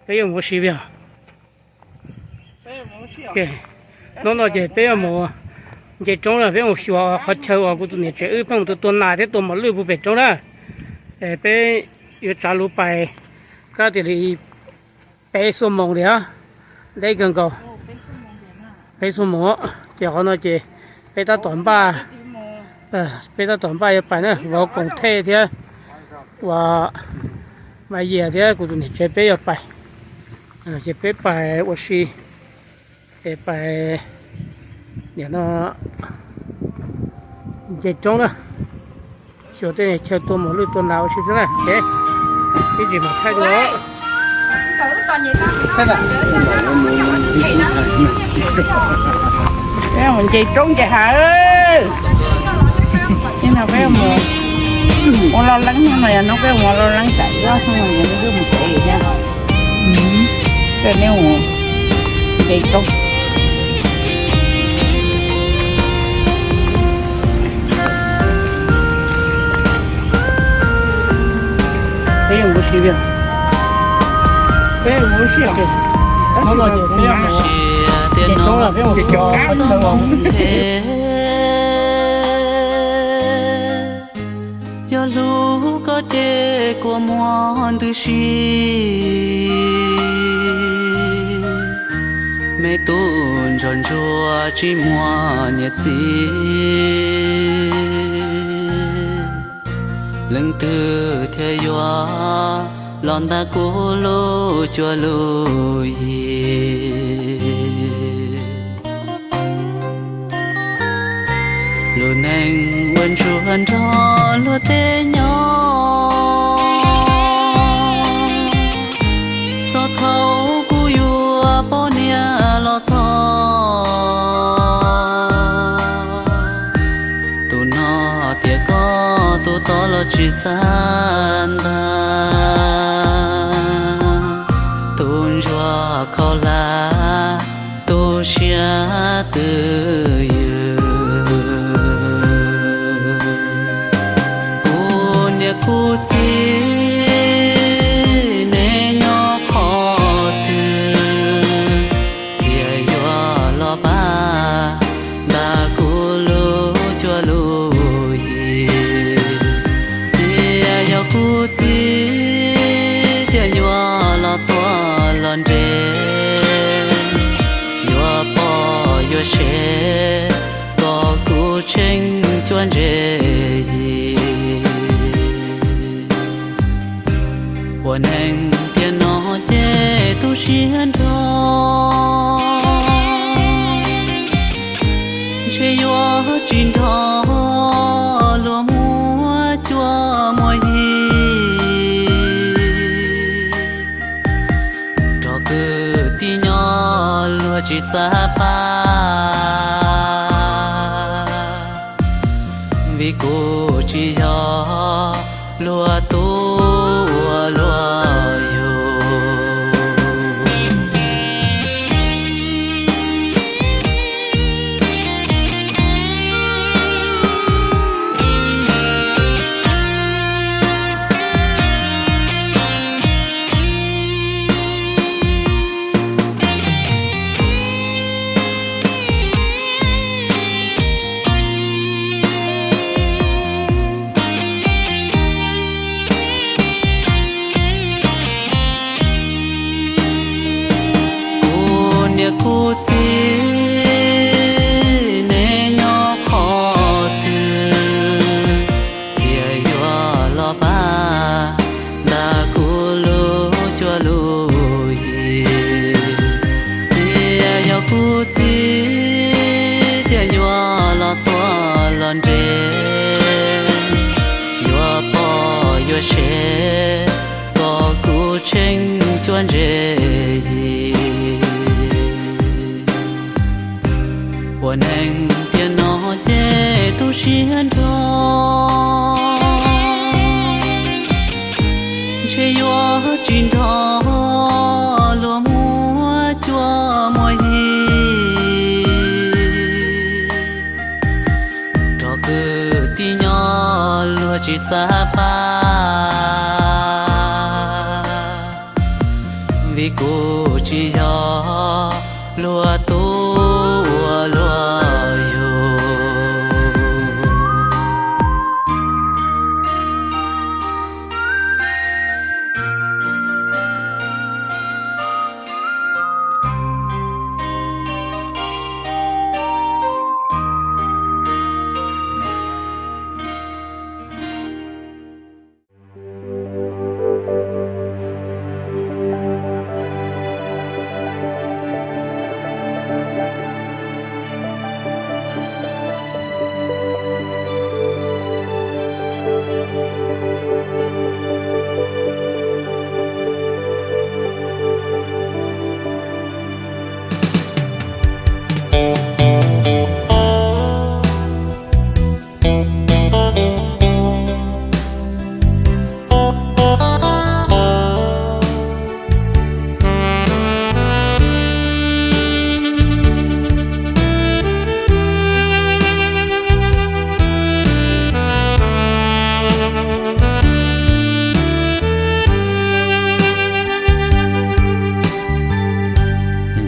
Peb yuav mus ua si yog. Hnub no ces peb yuav mus nce roob na, peb mus xyuas qhov chaw uas kuv tus niam tsev wb pheej mus tua nas thiab tua mos lwj puag pem roob na. Peb yuav tsav lub pais kab tias li peb xuab moos li, deb kawg nkaus. Peb xuab moos, ces qhov no ces peb tab tom npaj, peb tab tom npaj yuav pais na, vauv Koom Thej thiab uas Mas Yias thiab kuv tus niam tsev peb yuav pais. Ces peb pais ua si, es pais nim no nce roob na, xyuas tej chaw tua mos lwj tua nas ua si xwb na. Ib ntsis mam thaij dua. Peb mus nce roob nce hav. Nim no peb mus ua lo leeb no, yog hnub peb mus ua lo leeb tam ib ob hnub no yog hnub peb mus tsev thiab. Peb mus nce roob. Peb yuav mus ua si, peb yuav mus ua si, peb mus ua si, peb mus ua si. Yog hlub koj ces kua muag ntws si, me tub ntsuag ntsuag tsis muaj niam txiv. Leej twg thiaj yuav los ntaus kuv lub cuab lub yig? Lub neej ua ntsuag nrog luag tej nyob, txog thaum kuv yuav poj niam los txog. Tus no tias koj, tus tod los tsis xav ntag. Tus ntsuag khaus hlab, tu siab twj ywm. Kuv niam kuv txiv, neb nyob qhov twg, thiaj yuav los pab ntaus kuv lub cuab lub yig? Tias yog kuv txiv thiaj yuav los tuaj los nres, yuav pom yuav sev kom kuv tsheej cuab ntse yig. Ua neej tiam no ces tu siab nrho, ntshe yuav tsis nrog luag muab cuab muab yig. Nrog kwv tij nyob luag tsis xav pab, vim kuv tsis yog luag tub ua luag yug. Kuv niam kuv txiv, neb nyob qhov twg, thiaj yuav los pab ntaus kuv lub cuab lub yig? Tias yog kuv txiv thiaj yuav los tuaj los nres, yuav pom yuav sev kom kuv tsheej cuab ntse yig. Ua neej tiam no ces tu siab nrho, ntshe yuav tsis nrog luag muab cuab muab yig. Nrog kwv tij nyob luag tsis xav pab, vim Kuv tsis yog luag tub ua luag yug.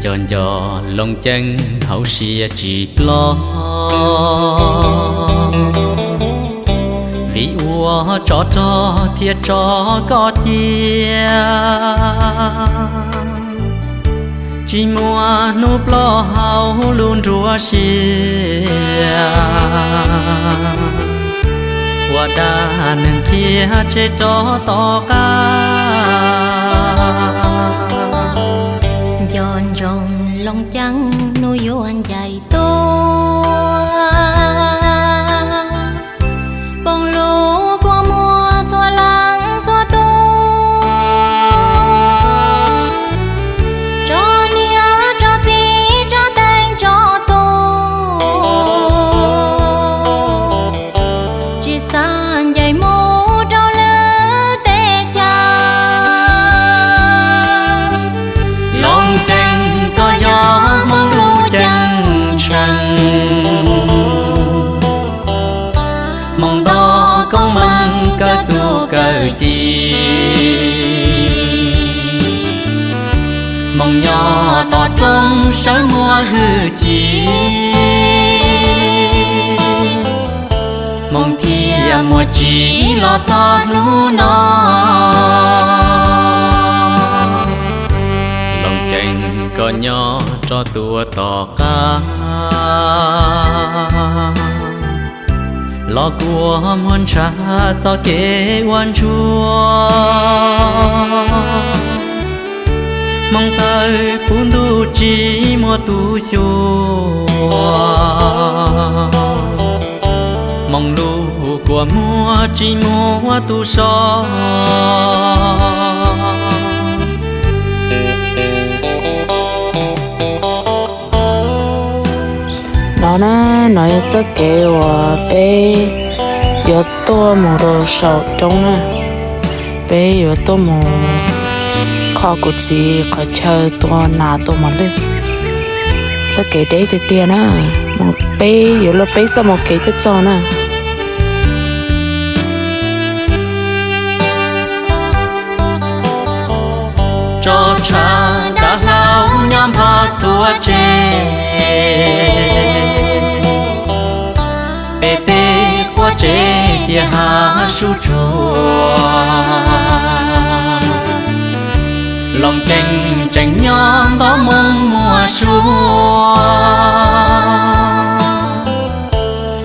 Nco nco Looj Ceeb hauv siab tsis ploj, vim ua tsov rog thiab tsov koj cia. Tsis muaj hnub ploj hauv lub nruab siab, ua dab neeg khiav tseg rov tom qab. Nco ntsoov Looj Ceeb hnub yuav ncaim tuaj, poob lub kua muag txhua leej txhua tus, tso niam tso txiv tso teej tso tus, tsis xav ncaim mus rau lwm teb chaws. Looj Ceeb koj yog Hmoob lub ceeb tsheej, Hmoob nto koob meej kawm txuj kawm ci, Hmoob nyob tom rooj sawv muaj hwj chim, Hmoob thiaj muaj tsim los txog hnub no. Looj Ceeb koj nyob rov tuaj tom qab, los kua muag ntshav txoj kev ua ntsuag. Hmoob tawg puv ntuj tsis muaj tus xyuas, Hmoob lub kua muag tsis muaj tus so. No na, no yog txoj kev uas peb yuav tuaj mus rau saum roob na. Peb yuav tuaj mus kho kuv txiv qhov chaw tua nas tua mos lwj. Txoj kev deb tiag tiag na, peb yuav luag peb xuab moos kev coj txog na. Tso tshav dav hlau nyob npho xuav tsev, pem tej quav tsev cia hav sub tsuag. Looj Ceeb tseem nyob nto Hmoob muaj suab,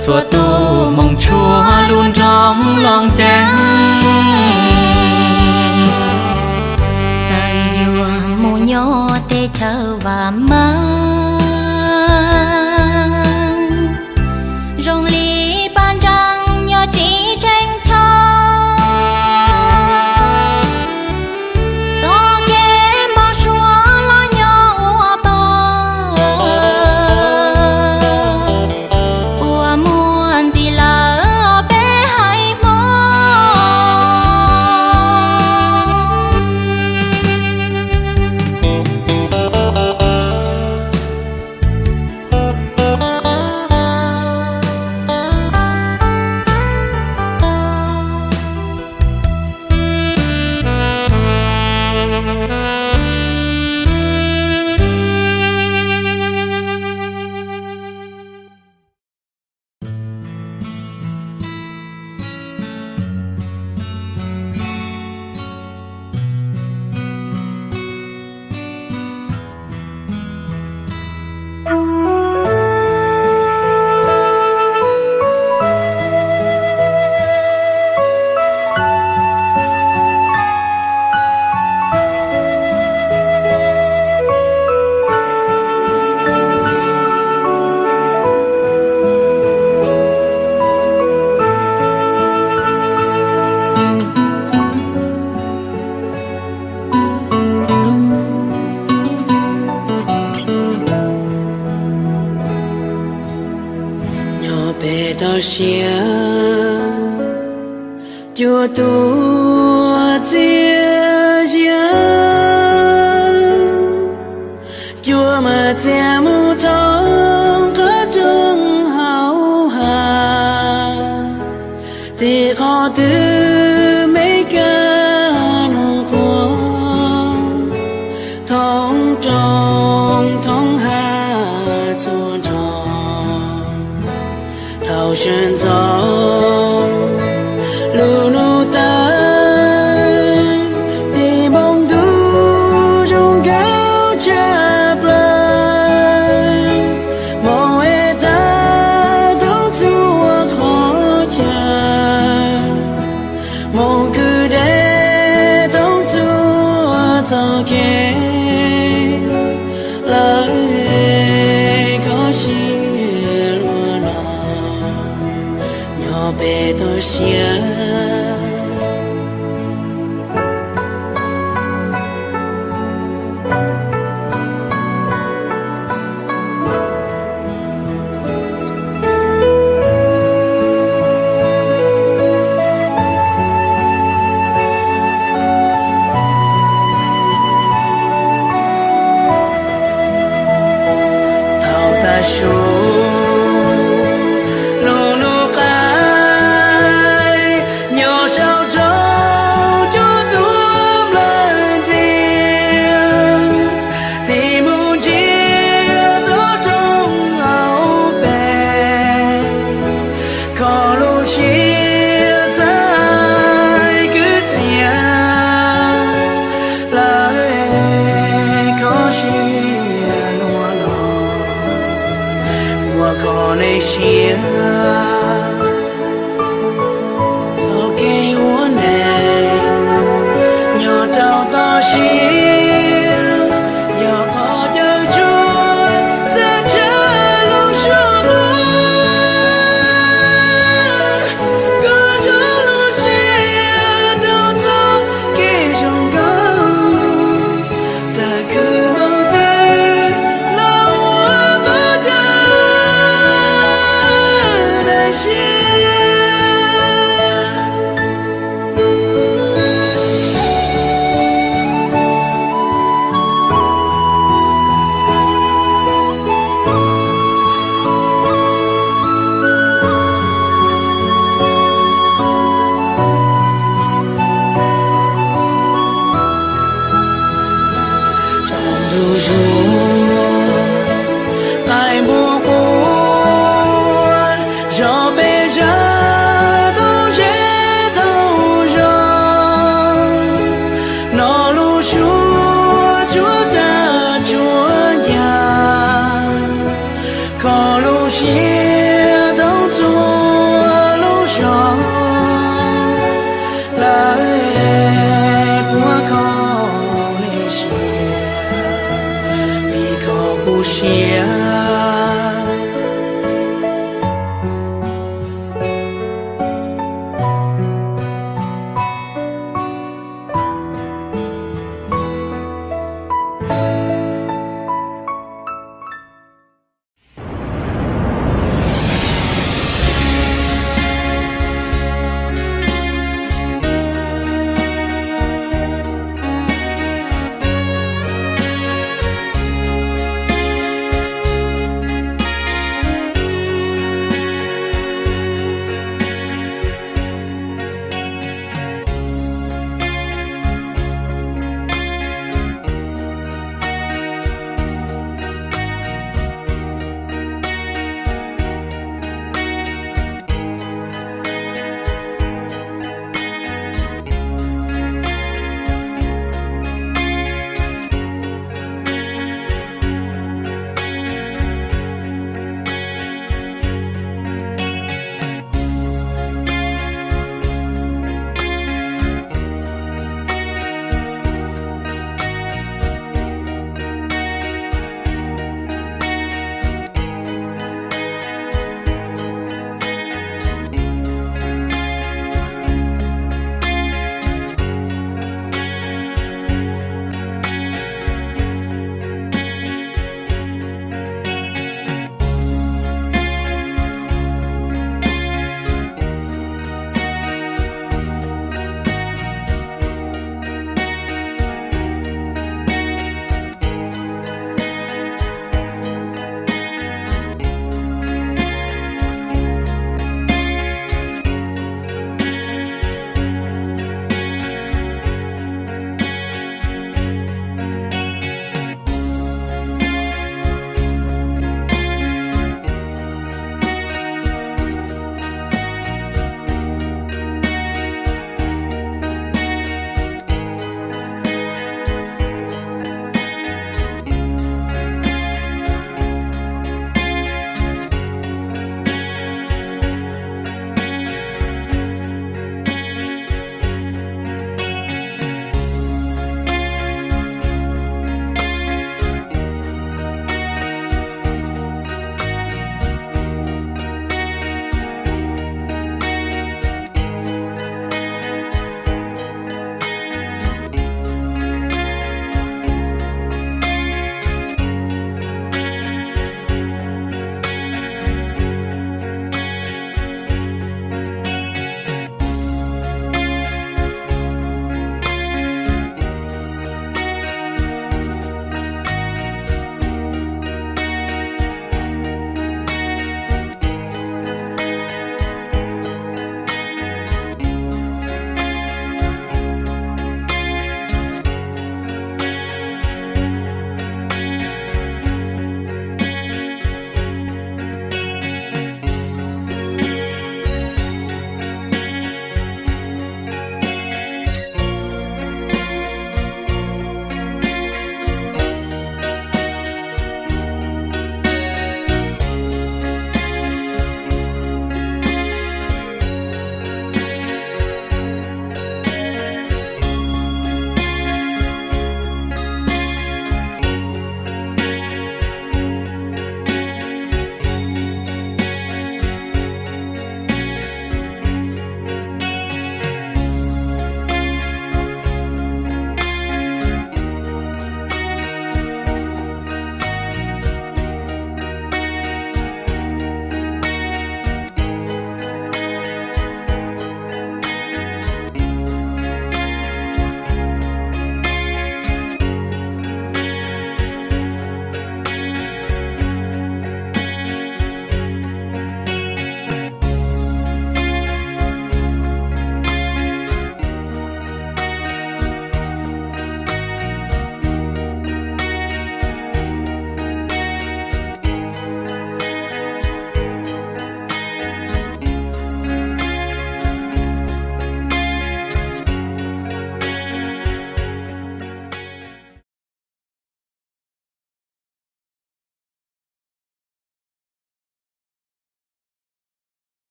txhua tus mus tshuav lub nroog Looj Ceeb. Txawm yuav mus nyob teb chaws vam meej, zoo li paj ntseeg nyob tsis tseem chaw. Txoj kev npau suav los nyob ua pog, puas muaj ntxiv lawm peb haiv Hmoob. siab, cua tuaj txias zias, cua mas txias mus thoob qab roob hauv hav, tim qhov twg me kab noog quaj, thoob roob thoob hav txhua nrho. Thaum sawv ntxov lub hnub tawm, tim npoo ntuj zoo nkauj tshaj plaws, mus es tag thoob txhua qhov chaw, mus kwv deb thoob txhua txoj kev, lawv kho siab luaj no, nyob pem toj siab. Thaum tav su lub hnub qaij, nyob saum roob cua tuaj nplawg ntxiag, tig mus ntsia toj roob hauv pes, kho lub siab xaiv kwv txiag, lawv kho siab luaj no, ua koj nej siab. Txoj kev ua neeg nyob rau toj siab, yog qhov caw tsuaj xav tshaj lub suab pluag, koj zoo lub siab rau txoj kev zoo nkauj, txawm khwv npaum twg los ua qhov chaw tawm siab. Tsaus ntuj zuag, qaij npua quaj, zos pes zawg thoob zej thoob zos, no lub suab tsuas tag tsuas ncaj, kho lub siab thoob txhua lub zos, lawv puab kho nej siab, vim kho kuv siab.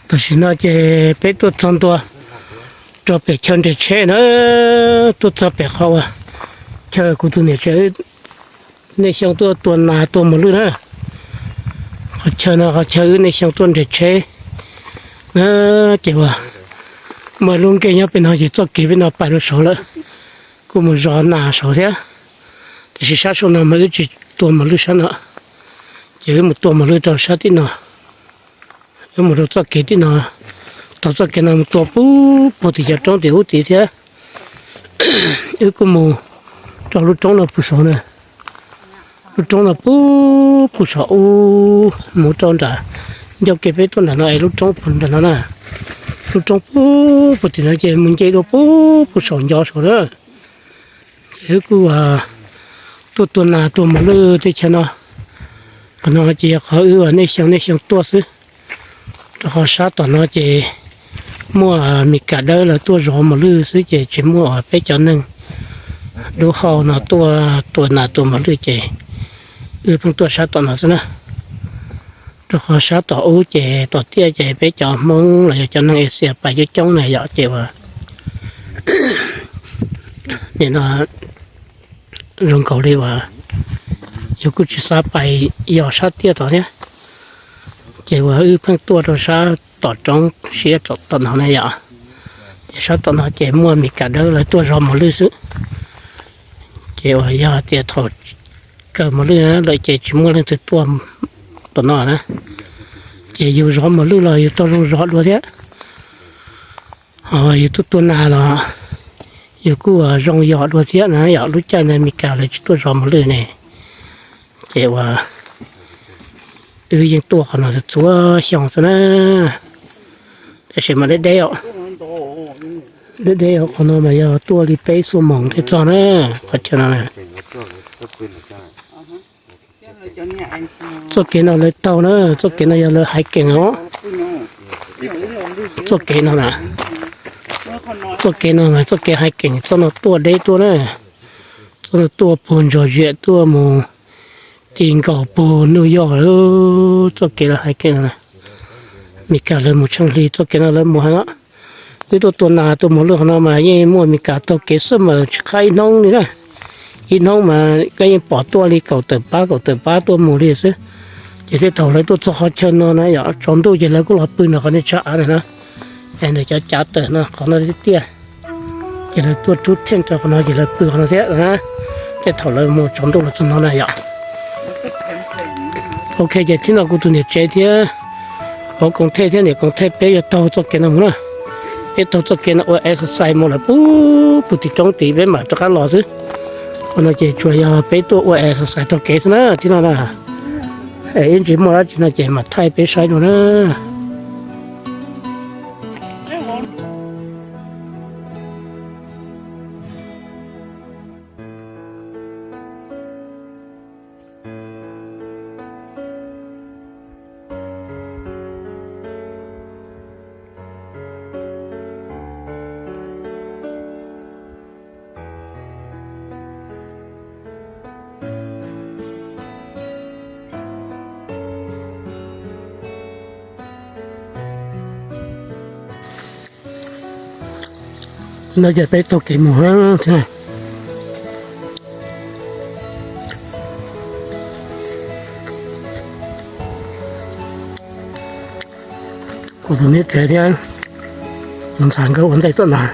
Tam sim no ces peb tuaj txog ntua rau pem chaw nres tsheb na, tuaj txog pem qhov uas chaw kuv tus niam tsev wb niaj xyoo tuaj tua nas tua mos lwj na. Qhov chaw no qhov chaw wb niaj xyoo tuaj nres tsheb na, ces uas muaj lub nkeeg nyob pem no ces txoj kev pem no pais rau saud lawm, kuj mus zov nas saud thiab. Tiam sis sab saum no mas wb tsis tua mos lwj sab no, ces wb mus tua mos lwj rau sab tim no. Wb mus rau txoj kev tim no, taug txoj kev no mus tua pub puag tim cov roob tim ub tid thiab. Wb kuj mus rau lub roob no puag saud na, lub roob no pub puag saum ub mus rau nram ncauj kev peb tuaj nram no es lub roob puag nram no na. Lub roob pub puag tim no ces mus nce dua pub puag saum ncov saud na. Ces wb kuj tuaj tua nas tua mos lwj tej chaw no. Qhov no ces yog qhov wb niaj xyoo niaj xyoo tuaj xwb, rau qhov sab tom no ces muaj Mis Kas dawb lawv tuaj zov mos lwj xwb ces tsis muaj peb cov neeg dub hau no tuaj tua nas tua mos lwj ces wb pheej tuaj sab tom no xwb na. Rau qhov sab tom ub ces tom tiaj ces peb cov Hmoob los yog cov neeg Asia pais coob coob na yom, ces uas nim no zoo nkaus li uas yus kuj tsis xav pais yos sab tiaj tod thiab, ces uas wb pheej tuaj rau sab tom roob siab tom no na yom. Ces sab tom no ces muaj Mis Kas dawb lawv tuaj zov mos lwj xwb. Ces uas yog tias thaum kawg mos lwj lawm ces tsis muaj leej twg tuaj tom no na, ces yus zov mos lwj los yus tau zoo zov dua thiab. Ho yus tuaj tua nas los yus kuj zoo yos dua thiab na yom. Lub caij no Mis Kas lawv tsis tuaj zov mos lwj ne, ces uas wb yeej tuaj qhov no txhua xyoo xwb na. Tab sis mas deb deb, deb deb qhov no mas yog tuaj li peb xuab moos thiaj txog na, qhov chaw no na. Txoj kev no lawv taug na, txoj kev no yog lawv hiking os. Txoj kev no na, txoj kev no mas txoj kev hiking, txoj no tuaj deb tuaj na, txoj no tuaj puag Ntsuag Ziam tuaj mus ti nkaus puag New York lawm, txoj kev lawv hiking no na. Mis Kas lawv mus tsheej hli txoj kev no lawv mus heev os. Wb tuaj tua nas tua mos lwj qhov no mas yeej muaj Mis Kas taug kev xwb mas tsis qab ib hnub li na. Ib hnub mas koj yeej pom tuaj li kaum tawm pab kaum tawm pab tuaj mus li xwb. Ces tej thaum lawv tuaj txog qhov chaw no na yom, tsaus ntuj ces lawv kuj los pw ntawm qhov niag tshav av na, es ntawm cov cav tawm no qhov no tiaj tiaj, ces lawv tuaj rub theej rau qhov no ces lawv pw qhov no thiab na. Tej thaum lawv mus tsaus ntuj los txog no na yom. Ok, ces thib no kuv tus niam tsev thiab vauv Koos Thej thiab niam Koos Thej peb yuav taug txoj kev no mus na. Peb taug txoj kev no ua exercise mus lawm puag tim roob tid peb mam rov qab los xwb. Qhov no ces tsuas yog peb tuaj ua exercise taug kev xwb na thib no na. Es ib ntsis muaj dab tsi no ces mam thaij peb saib dua na. No ces peb taug kev mus thiab. Kuv tus niam tsev thiab tus ntxhais nkawd ua ntej tuaj ntag.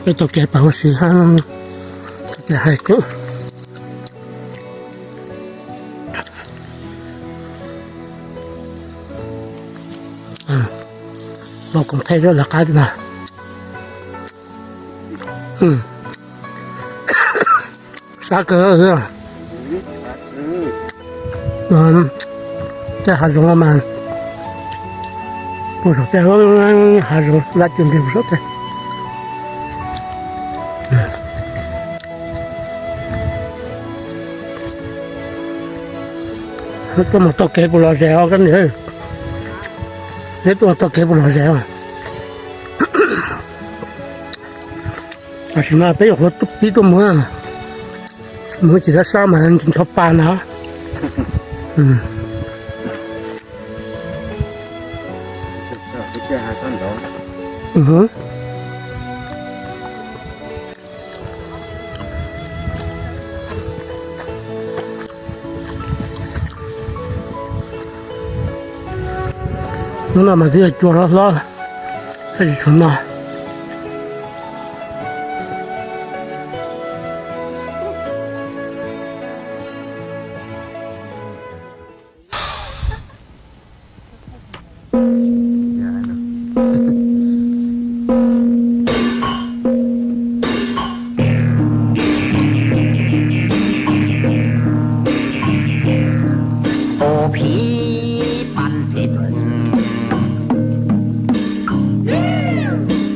Peb taug kev pas ua si hab, taug kev hais kub. Los koom thaij lawv qab na. Sab kawg. Tej hav zoov no mas, kuv saum tej hav zoov lab cuag nrig kuv saum tej. Tuaj mus taug kev puas lom zem os koj niam? Peb tuaj mus taug kev puas lom zem os? Tam sim no peb yuav qhuav pib tuaj mus. Mus tsis dab sab mas ncho pa na. Hnub no mas twb yog cua hlob hlob, tsis tshua no. Ua phiv paj teb,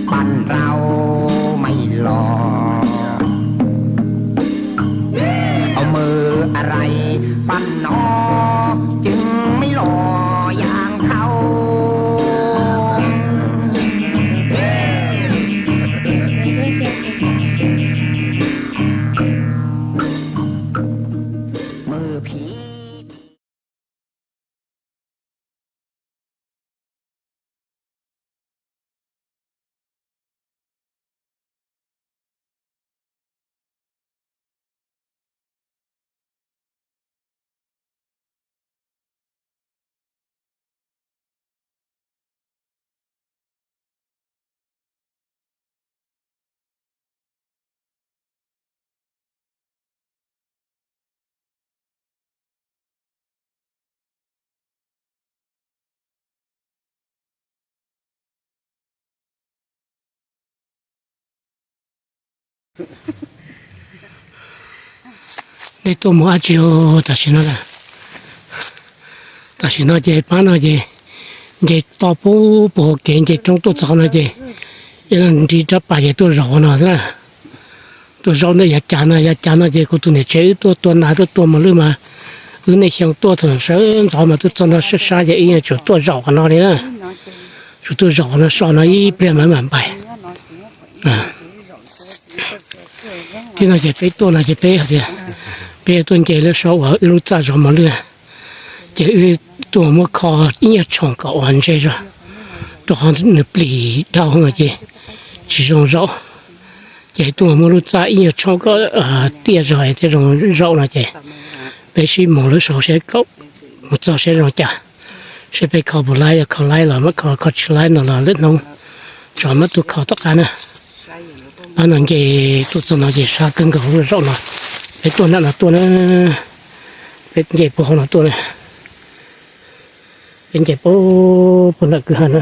paj rau mej los, au mw arai paj no ceeb mej los yaam khau. Mw phiv. Nej tuaj mus dab tsi tam sim no? Tam sim no ces pab no ces nce toj pub puag hauv kev nce roob tuaj txog no ces ib leeg nrig rab pas ces tuaj zaum qhov no xwb na. Tuaj zaum ntawm yav cav no, yav cav no ces kuv tus niam tsev wb tuaj tua nas tuaj tua mos lwj mas wb nej xyoo tuaj thaum sawv ntxov mas tuaj txog no sab sab ces ib nyuag tsum tuaj zaum qhov no li na. Tsum tuaj zaum qhov no so no ib pliag mas mam pais. Tib no ces peb tuaj no ces peb hais tias peb tuaj nce lub so uas wb lub txaj zov mos lwj, ces wb tuaj muab kho ib nyuag tshoom kom ua ntse zog, rau qhov nws plis dhau no ces tsis zoo zaum. Ces tuaj muab lub txaj ib nyuag tshoom kom tiaj zog thiaj zoo zaum no ces peb sib mus lub saud seb mus txog seb zoo cas, seb peb kho puas laib, yog kho laib los muab kho, kho tsis laib no los lwm hnub tsov muab tuaj kho tom qab na. Pab no nce tuaj txog no ces sab kawg nkaus lub zaum no. Peb tuaj nram no tuaj na, peb nce puag hauv no tuaj na, peb nce puag nram kwj ha no.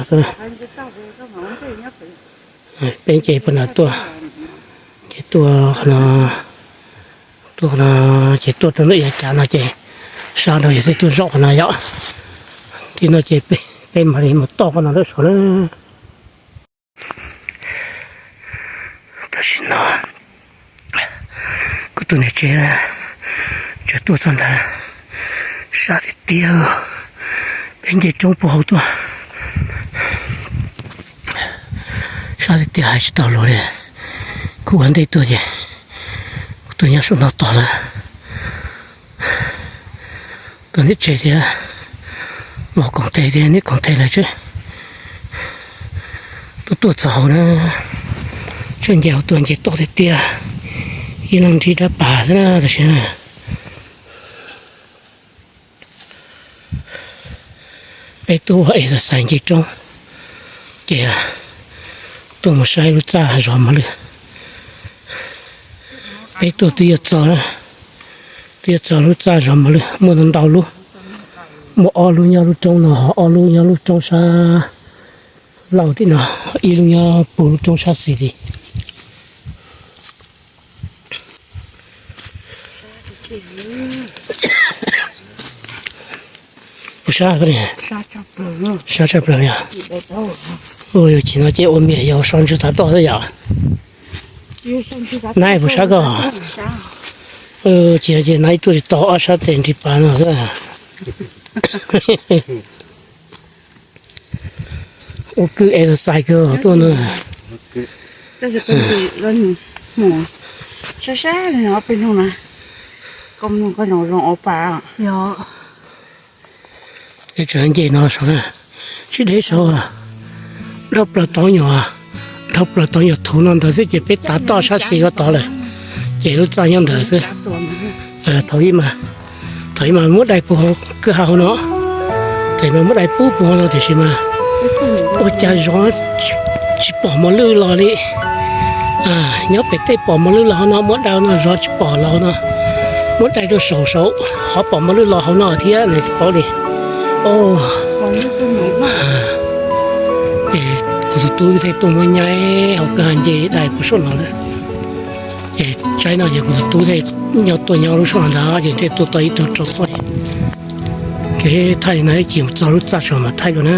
Peb nce puag nram tuaj, ces tuaj qhov no, tuaj qhov no, ces tuaj rau ntawm yav cav no ces sab nraud yog thiaj tuaj zaum qhov no yom. Tib no ces peb mam li mus toj qhov no lawm saud na. Tam sim no kuv tus niam tsev tseem tuaj txog ntawd, sab tiag tiag, peb nce roob puag hauv tuaj, sab tiag tiag hais tsis tau lus li. Kuv ua ntej tuaj ces kuv tuaj nyob saum no tod lawm. Tus niam tsev thiab vauv Koom Thej thiab niam Koom Thej lawv tseem tuaj tuaj txog hauv na, tseem nce hauv tuaj nce toj tiag tiag, ib leeg nrig rab pas xwb na tam sim na. Peb tuaj ua exercise nce roob, ces tuaj mus saib lub txaj zov mos lwj. Peb tuaj twb yuav txog, twb yuav txog lub txaj zov mos lwj, muaj ntau ntau lub, muaj ob lub nyob lub roob no, ob lub nyob lub roob sab laug tim no, ib lub nyob puag lub roob sab xis tim. Puas sab, sab tshaj plaws yog. Ua yog tsis no ces ua mias yog so ntswg tav toj xwb yom. Nab puas sab koj? Tsis yog ces nab ib tug tsis tau ob sab tes nrig pas no xwb. Ua kwj exercise kawg tuaj no. Sab sab li no peb hnub na. Koj zoo zoo ua pa. Tseem nce no saud na, tsis deb saud, dhau plaws tau nyuam, dhau plaws tau nyuam thuv no ntawd xwb ces peb tav toj sab xis rau tod lawm, ces lub txaj nyob ntawd xwb. Thaum ub mas, thaum ub mas muab dai puag hauv kwj ha hauv no, thaum ub mas muab dai pub puag hauv no tiam sis mas ua cas zov tsis pom mos lwj los li. Nyob pem tej pom mos lwj los hauv no, muab dai no zov tsis pom los hauv no. Muab dai rau saum saud qhov pom mos lwj los hauv no thiab na tsis paub li. Ces kuv tus tub thiaj tuaj muab nyaib hauv kwj ha nce dai puag saum no lawm. Ces tsaib no ces kuv tus tub thiaj nyob tuaj nyob lub sij hawm ntawd ces thiaj tuaj tau ib tug rau poj. Ces thaij no ib chim mus txog lub txaj saud mas thaij dua na.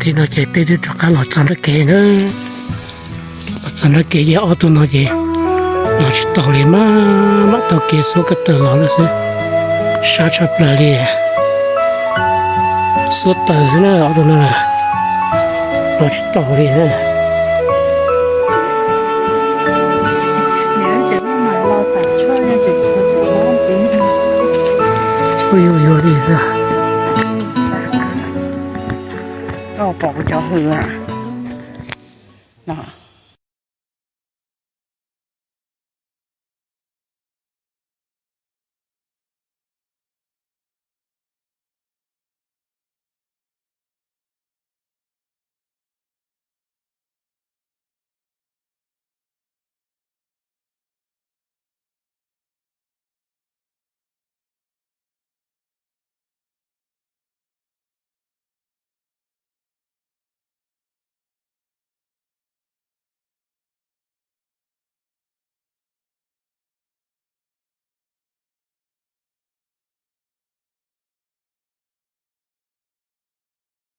Tib no ces peb twb rov qab los txog nram kev na. Los txog nram kev ces ob tug no ces los tsis taus li, maj mam taug kev xuab ko taw los lawm xwb. Sab tshaj plaws li. Xuab taws xwb na, ob tug no los tsis taus li na. Yuag yuag li xwb. Koj pom kuv cov hws.